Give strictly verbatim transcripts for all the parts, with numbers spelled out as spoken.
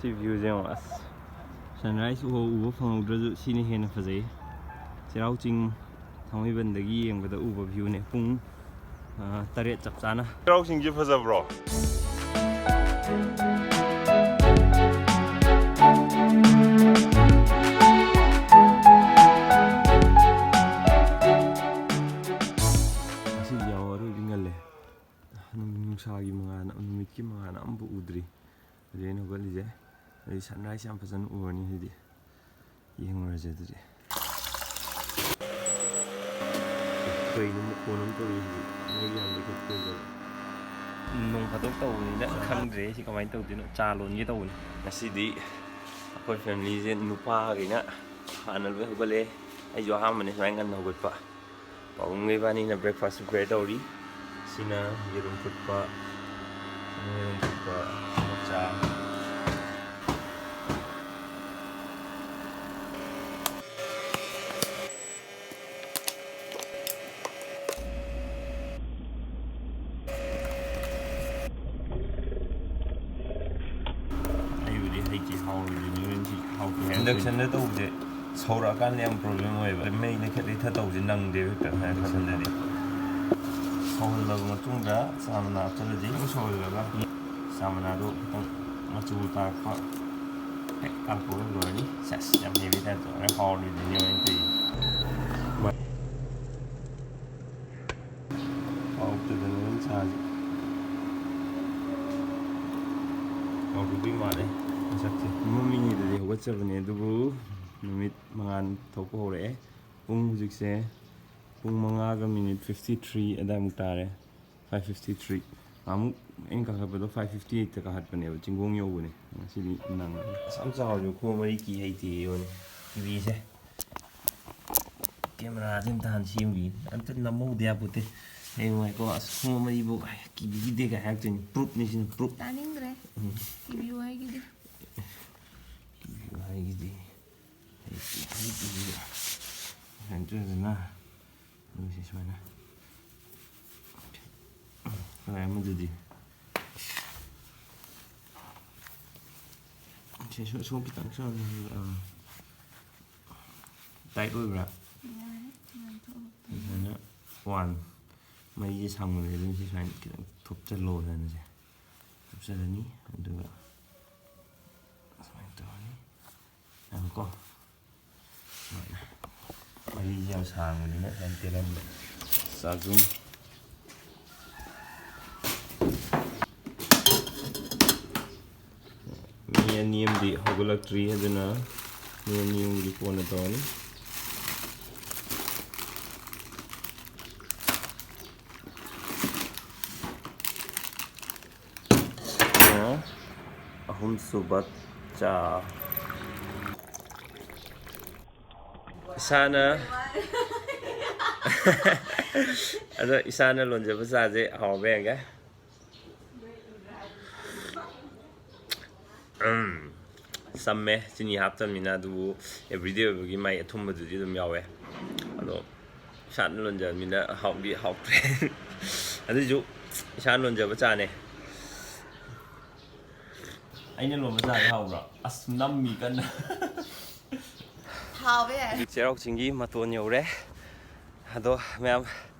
ꯁꯤ ꯚ꯭ꯌꯨꯁꯦ ꯌꯦꯡꯉꯣ, ꯑꯁ, ꯁꯟꯔꯥꯏꯁ ꯎꯕ, ꯎꯕ ꯐꯪꯍꯧꯗ꯭ꯔꯁꯨ ꯁꯤꯅ ꯍꯦꯟꯅ ꯐꯖꯩ꯫ ꯆꯩꯔꯥꯎ ꯆꯤꯡ ꯊꯥꯡꯃꯩꯕꯟꯗꯒꯤ ꯌꯦꯡꯕꯗ ꯎꯕ ꯚ꯭ꯌꯨꯅꯦ꯫ ꯄꯨꯡ, ꯑ, ꯇꯔꯦꯠ ꯆꯞ ꯆꯥꯅ꯫ ꯆꯩꯔꯥꯎ ꯆꯤꯡꯁꯦ ꯐꯖꯕ꯭ꯔꯣ? ꯉꯁꯤꯗꯤ ꯌꯥꯝ ꯑꯔꯣꯏꯕꯤ ꯉꯜꯂꯦ꯫ ꯅꯨꯡꯁꯥꯒꯤ ꯃꯉꯥꯜ, ꯅꯨꯃꯤꯠꯀꯤ ꯃꯉꯥꯜ ꯑꯝꯐꯥꯎ ꯎꯗ꯭ꯔꯤ꯫ ꯍꯧꯖꯤꯛ ꯑꯩꯅ ꯍꯧꯒꯠꯂꯤꯁꯦ꯫ ꯑꯗꯩ ꯁꯟꯔꯥꯏꯁ ꯌꯥꯝ ꯐꯖꯅ ꯎꯔꯅꯤ ꯍꯧꯖꯤꯛ꯫ ꯌꯦꯡꯉꯨꯔꯁꯦ ꯑꯗꯨꯗꯤ꯫ ꯀꯩꯅꯣ ꯃꯈꯣꯟ ꯑꯃ ꯇꯧꯔꯤꯁꯤꯗꯤ? ꯃꯩ ꯌꯥꯝ ꯂꯩꯈꯠꯄꯩ ꯇꯧꯔꯤ꯫ ꯅꯣꯡ ꯐꯥꯗꯣꯛ ꯇꯧꯕꯅꯤꯅ ꯈꯪꯗ꯭ꯔꯦ ꯁꯤ ꯀꯃꯥꯏꯅ ꯇꯧꯗꯣꯏꯅꯣ꯫ ꯆꯥ ꯂꯣꯟꯒꯦ ꯇꯧꯕꯅꯤ꯫ ꯉꯁꯤꯗꯤ ꯑꯩꯈꯣꯏ ꯐꯦꯃꯤꯂꯤꯁꯦ ꯅꯨꯄꯥꯈꯩꯅ ꯍꯥꯟꯅ ꯂꯣꯏ ꯍꯧꯒꯠꯂꯦ꯫ ꯑꯩꯁꯨ ꯑꯍꯥꯟꯕꯅꯦ ꯁꯨꯃꯥꯏꯅ ꯉꯟꯅ ꯍꯧꯒꯠꯄ꯫ ꯄꯥꯕꯨꯡꯒ ꯏꯕꯥꯅꯤꯅ breakfast prepare ꯇꯧꯔꯤ꯫ ꯁꯤꯅ ꯌꯦꯔꯨꯝ ꯐꯨꯠꯄ, ꯁꯤꯅ ꯌꯦꯔꯨꯝ ꯐꯨꯠꯄ, ꯃꯆꯥ꯫ ꯑꯩꯕꯨꯗꯤ ꯍꯩꯇꯦ, ꯍꯥꯎꯔꯣꯏꯗꯣꯏꯅꯤ ꯍꯣꯔꯦꯟ ꯁꯤ ꯍꯥꯎꯇꯦ ꯍꯥꯏꯔꯛꯇꯣꯏꯅꯤ꯫ Inductionꯗ ꯇꯧꯕꯁꯦ ꯁꯧꯔꯛꯑꯀꯥꯟꯗ ꯌꯥꯝ problem ꯑꯣꯏꯌꯦꯕ꯫ ꯃꯩ ꯂꯩꯈꯠ ꯂꯩꯊ ꯇꯧꯕꯁꯦ ꯅꯪꯗꯦꯕ ꯍꯦꯛꯇ inductionꯗꯗꯤ꯫ ꯁꯧꯍꯜꯂꯕ ꯃꯇꯨꯡꯗ ꯆꯥ ꯃꯅꯥ ꯍꯥꯞꯆꯜꯂꯗꯤ ꯈꯤꯇꯪ ꯁꯧꯍꯜꯂꯒ ꯆꯥ ꯃꯅꯥꯗꯣ ꯈꯤꯇꯪ ꯃꯆꯨ ꯇꯥꯔꯛꯄ ꯍꯦꯛ ꯀꯥꯞꯄꯒ ꯂꯣꯏꯔꯅꯤ꯫ ꯁꯦꯁ, ꯌꯥꯝ ꯍꯩꯕꯩ typeꯇ꯫ ꯍꯣꯔꯦꯟ ꯍꯥꯎꯔꯣꯏꯗꯣꯏꯅꯦ ꯍꯣꯔꯦꯟ ꯇꯧꯔꯤꯁꯦ꯫ ꯍꯥꯎꯇꯗꯅ ꯑꯗꯨꯝ ꯆꯥꯁꯤ꯫ ꯍꯥꯎꯗꯣꯏ ꯃꯥꯜꯂꯦ ꯃꯁꯛꯁꯦ꯫ ꯃꯝꯃꯤꯉꯩꯗꯗꯤ ꯍꯧꯒꯠꯆꯕꯅꯦ, ꯑꯗꯨꯕꯨ ꯅꯨꯃꯤꯠ ꯃꯉꯥꯜ ꯊꯣꯛꯄ ꯍꯧꯔꯛꯑꯦ꯫ ꯄꯨꯡ ꯍꯧꯖꯤꯛꯁꯦ ꯄꯨꯡ ꯃꯉꯥꯒ minute fifty three ꯑꯗꯥꯏꯃꯨꯛ ꯇꯥꯔꯦ꯫ Five fifty three꯫ ꯑꯃꯨꯛ ꯑꯩꯅ ꯀꯥꯈꯠꯄꯗꯣ five fifty eightꯇ ꯀꯥꯈꯠꯄꯅꯦꯕ, ꯆꯤꯡꯒꯣꯡ ꯌꯧꯕꯅꯦ꯫ ꯉꯁꯤꯗꯤ ꯅꯪꯉꯦ꯫ ꯑꯁ ꯌꯥꯝ ꯆꯥꯎꯔꯁꯨ ꯈꯣꯡ ꯃꯔꯤ ꯀꯤ ꯍꯩꯇꯦ ꯌꯣꯅꯤ꯫ ꯀꯤꯕꯤꯁꯦ꯫ Cameraꯁꯦ ꯑꯝꯇ ꯍꯥꯟꯅ ꯁꯦꯝꯈꯤꯒꯦ꯫ ꯑꯝꯇ ꯅꯝꯍꯧꯗ ꯌꯥꯄꯣꯠꯇꯦ꯫ ꯍꯌꯦꯡꯋꯥꯏꯀꯣ, ꯑꯁ, ꯈꯣꯡ ꯃꯔꯤꯕꯨ ꯀꯤꯕꯤꯈꯤꯗꯦ ꯀꯥꯏ ꯍꯥꯏꯔꯛꯇꯣꯏꯅꯤ꯫ Proofꯅꯤ ꯁꯤꯅ, proof꯫ ꯇꯥꯅꯤꯡꯗ꯭ꯔꯦ꯫ ꯎꯝ꯫ ꯀꯤꯕꯤꯌꯨ ꯍꯥꯏꯒꯤꯗꯤ꯫ ꯀꯤꯕꯤꯌꯨ ꯍꯥꯏꯒꯤꯗꯤ꯫ ꯑꯩ ꯀꯤꯕꯤꯗꯦ꯫ ꯁꯨꯃꯥꯏꯅ ꯇꯧꯗꯅ꯫ ꯑꯗꯨꯒ ꯁꯤ ꯁꯨꯃꯥꯏꯅ꯫ ꯀꯗꯥꯏ ꯑꯃꯗꯨꯗꯤ? ꯁꯤ ꯁꯣꯝ ꯈꯤꯇꯪ ꯁꯣꯝ, ꯑꯥ, ꯇꯥꯏꯠ ꯑꯣꯏꯕ꯭ꯔꯥ? ꯌꯥꯔꯦ, ꯌꯥꯔꯦ, ꯊꯣꯛꯑꯣ꯫ ꯁꯨꯃꯥꯏꯅ ꯋꯥꯟ, ꯃꯔꯤꯁꯦ ꯁꯥꯡꯃꯜꯂꯦ, ꯑꯗꯨꯅ ꯁꯤ ꯁꯨꯃꯥꯏꯅ ꯈꯤꯇꯪ ꯊꯨꯞꯆꯜꯂꯣ ꯍꯥꯏꯅꯁꯦ꯫ ꯊꯨꯞꯆꯜꯂꯅꯤ, ꯑꯗꯨꯒ ꯁꯨꯃꯥꯏꯅ ꯇꯧꯔꯅꯤ꯫ ꯌꯥꯝꯀꯣ꯫ ꯁꯨꯃꯥꯏꯅ꯫ ꯃꯔꯤꯁꯦ ꯌꯥꯝ ꯁꯥꯡꯕꯅꯤꯅ ꯁꯨꯃꯥꯏꯅ ꯇꯦꯜꯍꯟꯕ꯫ ꯆꯥꯛꯈꯨꯝ꯫ ꯃꯤ ꯑꯅꯤ ꯑꯃꯗꯤ ꯍꯧꯒꯠꯂꯛꯇ꯭ꯔꯤ, ꯑꯗꯨꯅ ꯃꯤ ꯑꯅꯤ ꯑꯃꯒꯤꯗꯤ ꯀꯣꯟꯅ ꯇꯧꯔꯅꯤ꯫ ꯑꯍꯨꯝꯁꯨꯕ ꯆꯥ꯫ ꯏꯁꯥꯅ ꯑꯗꯣ ꯏꯁꯥꯅ ꯂꯣꯟꯖꯕ ꯆꯥꯁꯦ ꯍꯥꯎꯕ ꯌꯦꯡꯒꯦ꯫ ꯎꯝ, ꯆꯝꯃꯦ, ꯆꯤꯅꯤ ꯍꯥꯞꯇꯕꯅꯤꯅ, ꯑꯗꯨꯕꯨ everyday ꯑꯣꯏꯕꯒꯤ ꯃꯥꯏ ꯑꯊꯨꯝꯕꯗꯨꯗꯤ ꯑꯗꯨꯝ ꯌꯥꯎꯋꯦ꯫ ꯑꯗꯣ ꯏꯁꯥꯅ ꯂꯣꯟꯖꯕꯅꯤꯅ ꯍꯥꯎꯗꯤ ꯍꯥꯎꯇ꯭ꯔꯦ꯫ ꯑꯗꯨꯏꯁꯨ ꯏꯁꯥꯅ ꯂꯣꯟꯖꯕ ꯆꯥꯅꯦ꯫ ꯑꯩꯅ ꯂꯣꯟꯕ ꯆꯥꯗꯤ ꯍꯥꯎꯕ꯭ꯔꯣ? ꯑꯁ, ꯅꯝꯃꯤ ꯀꯟꯅ꯫ ꯍꯥꯎꯕ ꯌꯥꯏ꯫ ꯍꯧꯖꯤꯛ ꯆꯩꯔꯥꯎ ꯆꯤꯡꯒꯤ ꯃꯇꯣꯟ ꯌꯧꯔꯦ꯫ ꯑꯗꯣ ꯃꯌꯥꯝ,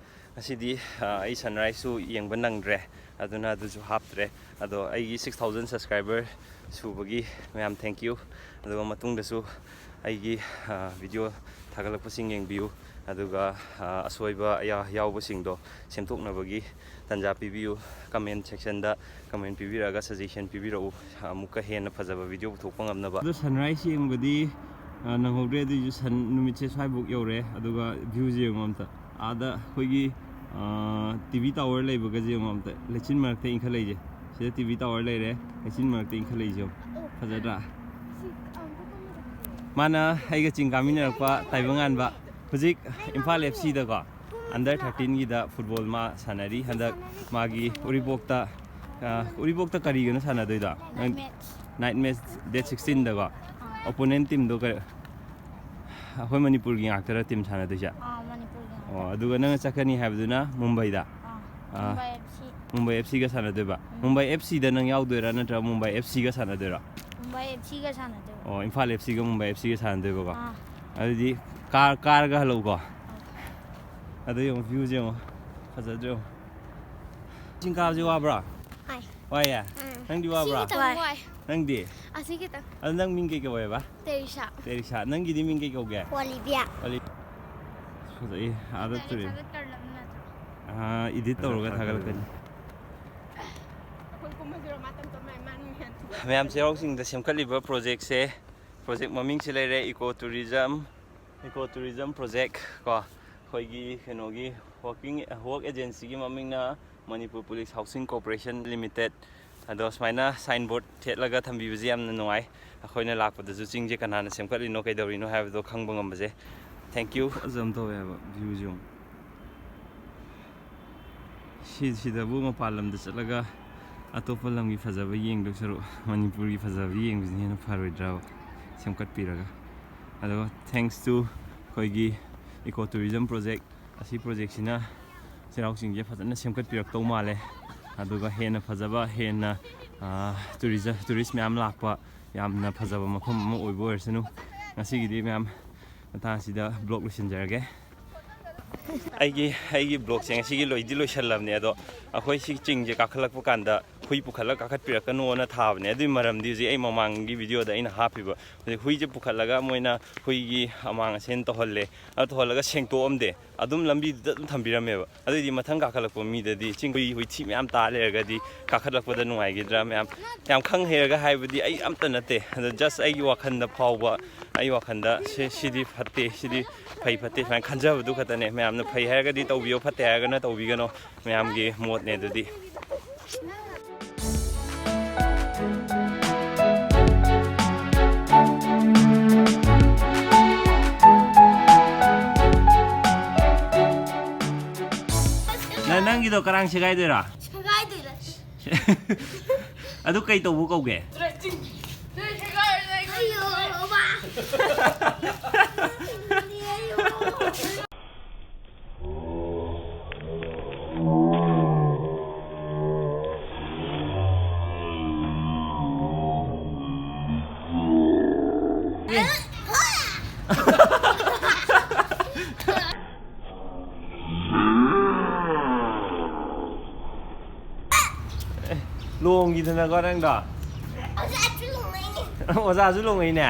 ꯉꯁꯤꯗꯤ, ꯑ, ꯑꯩ sunrise ꯁꯨ ꯌꯦꯡꯕ ꯅꯪꯗ꯭ꯔꯦ, ꯑꯗꯨꯅ ꯑꯗꯨꯁꯨ ꯍꯥꯞꯇ꯭ꯔꯦ꯫ ꯑꯗꯣ ꯑꯩꯒꯤ six thousand subscriber ꯁꯨꯕꯒꯤ ꯃꯌꯥꯝ thank you꯫ ꯑꯗꯨꯒ ꯃꯇꯨꯡꯗꯁꯨ ꯑꯩꯒꯤ, ꯑ, video ꯊꯥꯒꯠꯂꯛꯄꯁꯤꯡ ꯌꯦꯡꯕꯤꯌꯨ꯫ ꯑꯗꯨꯒ, ꯑ, ꯑꯁꯣꯏꯕ ꯑꯌꯥ-, ꯌꯥꯎꯕꯁꯤꯡꯗꯣ ꯁꯦꯝꯗꯣꯛꯅꯕꯒꯤ ꯇꯥꯟꯖꯥ ꯄꯤꯕꯤꯌꯨ꯫ Comment section ꯗ comment ꯄꯤꯕꯤꯔꯛꯑꯒ suggestion ꯄꯤꯕꯤꯔꯛꯎ, ꯑꯃꯨꯛꯀ ꯍꯦꯟꯅ ꯐꯖꯕ video ꯄꯨꯊꯣꯛꯄ ꯉꯝꯅꯕ꯫ ꯑꯗꯣ sunrise ꯌꯦꯡꯕꯗꯤ, ꯑ, ꯅꯪꯍꯧꯗ꯭ꯔꯦ, ꯑꯗꯨꯏꯁꯨ sun, ꯅꯨꯃꯤꯠꯁꯦ ꯁ꯭ꯋꯥꯏꯐꯥꯎ ꯌꯧꯔꯦ, ꯑꯗꯨꯒ view ꯁꯦ ꯌꯦꯡꯉꯣ ꯑꯝꯇ꯫ ꯑꯥꯗ ꯑꯩꯈꯣꯏꯒꯤ, ꯑ, T V tower ꯂꯩꯕꯒꯁꯦ ꯌꯦꯡꯉꯣ ꯑꯝꯇ, ꯂꯩꯆꯤꯟ ꯃꯔꯛꯇ ꯏꯟꯈꯠꯂꯛꯏꯁꯦ꯫ ꯁꯤꯗ T V tower ꯂꯩꯔꯦ, ꯂꯩꯆꯤꯟ ꯃꯔꯛꯇ ꯏꯟꯈꯠꯂꯛꯏꯁꯦ ꯌꯦꯡꯉꯣ꯫ ꯐꯖꯗ꯭ꯔꯥ? ꯃꯥꯅ ꯑꯩꯒ ꯆꯤꯡ ꯀꯥꯃꯤꯟꯅꯔꯛꯄ ꯇꯥꯏꯕꯪꯉꯥꯟꯕ, ꯍꯧꯖꯤꯛ Imphal F C ꯗꯀꯣ, under thirteen ꯒꯤꯗ football ꯃꯥ ꯁꯥꯟꯅꯔꯤ꯫ ꯍꯟꯗꯛ ꯃꯥꯒꯤ ꯎꯔꯤꯄꯣꯛꯇ, ꯑ, ꯎꯔꯤꯄꯣꯛꯇ ꯀꯔꯤꯒꯅꯣ ꯁꯥꯟꯅꯗꯣꯏꯗꯣ? ꯅꯪ night match, date sixteen ꯗꯀꯣ꯫ Opponent team ꯗꯣ ꯀꯔꯤ? ꯑꯩꯈꯣꯏ ꯃꯅꯤꯄꯨꯔꯒꯤ ꯉꯥꯛꯇꯔ team ꯁꯥꯟꯅꯗꯣꯏꯁꯦ? ꯑꯥ, ꯃꯅꯤꯄꯨꯔꯒꯤ ꯉꯥꯛꯇ꯫ ꯑꯣ, ꯑꯗꯨꯒ ꯅꯪꯅ ꯆꯠꯀꯅꯤ ꯍꯥꯏꯕꯗꯨꯅ ꯃꯨꯝꯕꯥꯏꯗ? ꯑꯥ, ꯑꯥ, Mumbai F C꯫ Mumbai F C ꯒ ꯁꯥꯟꯅꯗꯣꯏꯕ? ꯎꯝ꯫ ꯃꯨꯝꯕꯥꯏ F C ꯗ ꯅꯪ ꯌꯥꯎꯗꯣꯏꯔꯥ, ꯅꯠꯇ꯭ꯔꯒ ꯃꯨꯝꯕꯥꯏ F C ꯒ ꯁꯥꯟꯅꯗꯣꯏꯔꯥ? ꯃꯨꯝꯕꯥꯏ ꯑꯦꯐ ꯁꯤꯒ ꯁꯥꯟꯅꯗꯣꯏꯕ꯫ ꯑꯣ, ꯏꯝꯐꯥꯜ ꯑꯦꯐ ꯁꯤꯒ ꯃꯨꯝꯕꯥꯏ ꯑꯦꯐ ꯁꯤꯒ ꯁꯥꯟꯅꯗꯣꯏꯕꯀꯣ꯫ ꯑꯥ꯫ ꯑꯗꯨꯗꯤ ꯀꯥꯔ ꯀꯥꯔꯒ ꯍꯜꯂꯛꯎꯀꯣ꯫ ꯑꯗꯣ ꯌꯦꯡꯉꯣ, ꯚ꯭ꯌꯨꯁꯦ ꯌꯦꯡꯉꯣ, ꯐꯖꯗ꯭ꯔꯣ? ꯆꯤꯡ ꯀꯥꯕꯁꯦ ꯋꯥꯕ꯭ꯔꯥ? ꯍꯥꯏ꯫ ꯋꯥꯏꯌꯦ? ꯎꯝ꯫ ꯅꯪꯗꯤ ꯁꯤ ꯋꯥꯕ꯭ꯔꯥ? ꯈꯤꯇꯪ ꯋꯥꯏ꯫ ꯋꯥꯏ꯫ ꯅꯪꯗꯤ? ꯑꯁꯤ ꯈꯤꯇꯪ꯫ ꯑꯗꯣ ꯅꯪ ꯃꯤꯡ ꯀꯩ ꯀꯧꯋꯦꯕ? ꯇꯦꯔꯤꯁꯥ꯫ ꯇꯦꯔꯤꯁꯥ꯫ ꯅꯪꯒꯤꯗꯤ ꯃꯤꯡ ꯀꯩ ꯀꯧꯒꯦ? ꯑꯣꯂꯤꯕꯤꯌꯥ꯫ ꯑꯣꯂꯤ-, ꯐꯖꯩ꯫ ꯑꯥꯗ ꯇꯨꯔꯦ꯫ ꯊꯥꯒꯠꯀꯔꯂꯝ ꯅꯠꯇ꯭ꯔꯣ? ꯑꯥ, ꯏꯗꯤꯠ ꯇꯧꯔꯒ ꯊꯥꯒꯠꯂꯛꯀꯅꯤ꯫ ꯑꯩꯈꯣꯏ ꯀꯨꯝꯃꯁꯤꯔꯣ? ꯃꯥ ꯇꯞ ꯇꯞꯅ ꯃꯥ ꯅꯨꯡꯉꯥꯏꯍꯟ ꯃꯌꯥꯝ ꯆꯩꯔꯥꯎ ꯆꯤꯡꯗ ꯁꯦꯝꯒꯠꯂꯤꯕ ꯄ꯭ꯔꯣꯖꯦꯛꯁꯦ, ꯄ꯭ꯔꯣꯖꯦꯛ ꯃꯃꯤꯡꯁꯤ ꯂꯩꯔꯦ eco tourism, eco tourism project ꯀꯣ꯫ ꯑꯩꯈꯣꯏꯒꯤ ꯀꯩꯅꯣꯒꯤ ꯋꯥꯛꯀꯤꯡ, ꯋꯥꯛ ꯑꯦꯖꯦꯟꯁꯤꯒꯤ ꯃꯃꯤꯡꯅ Manipur police housing corporation limited. ꯑꯗꯣ ꯁꯨꯃꯥꯏꯅ ꯁꯥꯏꯟ ꯕꯣꯔꯗ ꯊꯦꯠꯂꯒ ꯊꯝꯕꯤꯕꯁꯦ ꯌꯥꯝꯅ ꯅꯨꯡꯉꯥꯏ꯫ ꯑꯩꯈꯣꯏꯅ ꯂꯥꯛꯄꯗꯁꯨ ꯆꯤꯡꯁꯦ ꯀꯅꯥꯅ ꯁꯦꯝꯒꯠꯂꯤꯅꯣ, ꯀꯩꯗꯧꯔꯤꯅꯣ ꯍꯥꯏꯕꯗꯣ ꯈꯪꯕ ꯉꯝꯕꯁꯦ꯫ Thank you꯫ ꯐꯖꯕ ꯑꯃ ꯇꯧꯋꯦ ꯍꯥꯏꯕ ꯚ꯭ꯌꯨꯁꯦ ꯌꯦꯡꯉꯣ꯫ ꯁꯤ-, ꯁꯤꯗꯕꯨ ꯃꯄꯥꯟ ꯂꯝꯗ ꯆꯠꯂꯒ ꯑꯇꯣꯞꯄ ꯂꯝꯒꯤ ꯐꯖꯕ ꯌꯦꯡꯗꯧ ꯁꯔꯨꯛ ꯃꯅꯤꯄꯨꯔꯒꯤ ꯐꯖꯕ ꯌꯦꯡꯕꯁꯤꯅ ꯍꯦꯟꯅ ꯐꯔꯣꯏꯗ꯭ꯔꯕ ꯁꯦꯝꯒꯠꯄꯤꯔꯒ? ꯑꯗꯨꯒ thanks to ꯑꯩꯈꯣꯏꯒꯤ ꯏꯀꯣ ꯇꯨꯔꯤꯖꯝ ꯄ꯭ꯔꯣꯖꯦꯛ, ꯑꯁꯤ ꯄ꯭ꯔꯣꯖꯦꯛꯁꯤꯅ ꯆꯩꯔꯥꯎ ꯆꯤꯡꯁꯦ ꯐꯖꯅ ꯁꯦꯝꯒꯠꯄꯤꯔꯛꯇꯧ ꯃꯥꯜꯂꯦ꯫ ꯑꯗꯨꯒ ꯍꯦꯟꯅ ꯐꯖꯕ, ꯍꯦꯟꯅ, ꯑꯥ, ꯇꯨꯔꯤꯖ-, ꯇꯨꯔꯤꯁ ꯃꯌꯥꯝ ꯂꯥꯛꯄ ꯌꯥꯝꯅ ꯐꯖꯕ ꯃꯐꯝ ꯑꯃ ꯑꯣꯏꯕ ꯑꯣꯏꯔꯁꯅꯨ꯫ ꯉꯁꯤꯒꯤꯗꯤ ꯃꯌꯥꯝ ꯃꯇꯥꯡ ꯑꯁꯤꯗ ꯕ꯭ꯂꯣꯒ ꯂꯣꯏꯁꯤꯟꯖꯔꯒꯦ꯫ ꯑꯩꯒꯤ, ꯑꯩꯒꯤ ꯕ꯭ꯂꯣꯒꯁꯦ ꯉꯁꯤꯒꯤ ꯂꯣꯏꯗꯤ ꯂꯣꯏꯁꯜꯂꯕꯅꯦ, ꯑꯗꯣ ꯑꯩꯈꯣꯏ ꯁꯤ ꯆꯤꯡꯁꯦ ꯀꯥꯈꯠꯂꯛꯄ ꯀꯥꯟꯗ ꯍꯨꯏ ꯄꯨꯈꯠꯂꯒ ꯀꯥꯈꯠꯄꯤꯔꯛꯀꯅꯣꯅ ꯊꯥꯕꯅꯦ꯫ ꯑꯗꯨꯒꯤ ꯃꯔꯝꯗꯤ ꯍꯧꯖꯤꯛ ꯑꯩ ꯃꯃꯥꯡꯒꯤ ꯚꯤꯗꯤꯑꯣꯗ ꯑꯩꯅ ꯍꯥꯞꯄꯤꯕ, ꯍꯧꯖꯤꯛ ꯍꯨꯏꯁꯦ ꯄꯨꯈꯠꯂꯒ ꯃꯣꯏꯅ ꯍꯨꯏꯒꯤ ꯑꯃꯥꯡ ꯑꯁꯦꯟ ꯇꯧꯍꯜꯂꯦ꯫ ꯑꯗꯨ ꯇꯧꯍꯜꯂꯒ ꯁꯦꯡꯇꯣꯛꯑꯝꯗꯦ, ꯑꯗꯨꯝ ꯂꯝꯕꯤꯗꯨꯗ ꯑꯗꯨꯝ ꯊꯝꯕꯤꯔꯝꯃꯦꯕ꯫ ꯑꯗꯨꯑꯣꯏꯗꯤ ꯃꯊꯪ ꯀꯥꯈꯠꯂꯛꯄ ꯃꯤꯗꯗꯤ ꯆꯤꯡ ꯍꯨꯏ, ꯍꯨꯏꯊꯤ ꯃꯌꯥꯝ ꯇꯥ ꯂꯩꯔꯒꯗꯤ ꯀꯥꯈꯠꯂꯛꯄꯗ ꯅꯨꯡꯉꯥꯏꯈꯤꯗ꯭ꯔꯥ ꯃꯌꯥꯝ? ꯌꯥꯝ ꯈꯪ ꯍꯩꯔꯒ ꯍꯥꯏꯕꯗꯤ ꯑꯩ ꯑꯝꯇ ꯅꯠꯇꯦ, ꯑꯗꯣ just ꯑꯩꯒꯤ ꯋꯥꯈꯜꯗ ꯐꯥꯎꯕ, ꯑꯩ ꯋꯥꯈꯜꯗ ꯁꯤ, ꯁꯤꯗꯤ ꯐꯠꯇꯦ, ꯁꯤꯗꯤ ꯐꯩ ꯐꯠꯇꯦ ꯁꯨꯃꯥꯏꯅ ꯈꯟꯖꯕꯗꯨ ꯈꯛꯇꯅꯦ꯫ ꯃꯌꯥꯝꯅ ꯐꯩ ꯍꯥꯏꯔꯒꯗꯤ ꯇꯧꯕꯤꯌꯣ, ꯐꯠꯇꯦ ꯍꯥꯏꯔꯒꯅ ꯇꯧꯕꯤꯒꯅꯣ, ꯃꯌꯥꯝꯒꯤ ꯃꯣꯠꯅꯦ ꯑꯗꯨꯗꯤ꯫ ꯅꯪ, ꯅꯪꯒꯤꯗꯣ ꯀꯔꯥꯡ ꯁꯦꯒꯥꯏꯗꯣꯏꯔꯥ? ꯁꯦꯒꯥꯏꯗꯣꯏꯔꯥ? ꯑꯗꯨ ꯀꯩ ꯇꯧꯕ ꯀꯧꯒꯦ? ꯑꯌꯣ, ꯕꯥ꯫ ꯇꯣꯡꯈꯤꯗꯅꯀꯣ ꯅꯪꯗꯣ꯫ ꯑꯣꯖꯥꯁꯨ ꯂꯣꯡꯉꯩꯅꯦ꯫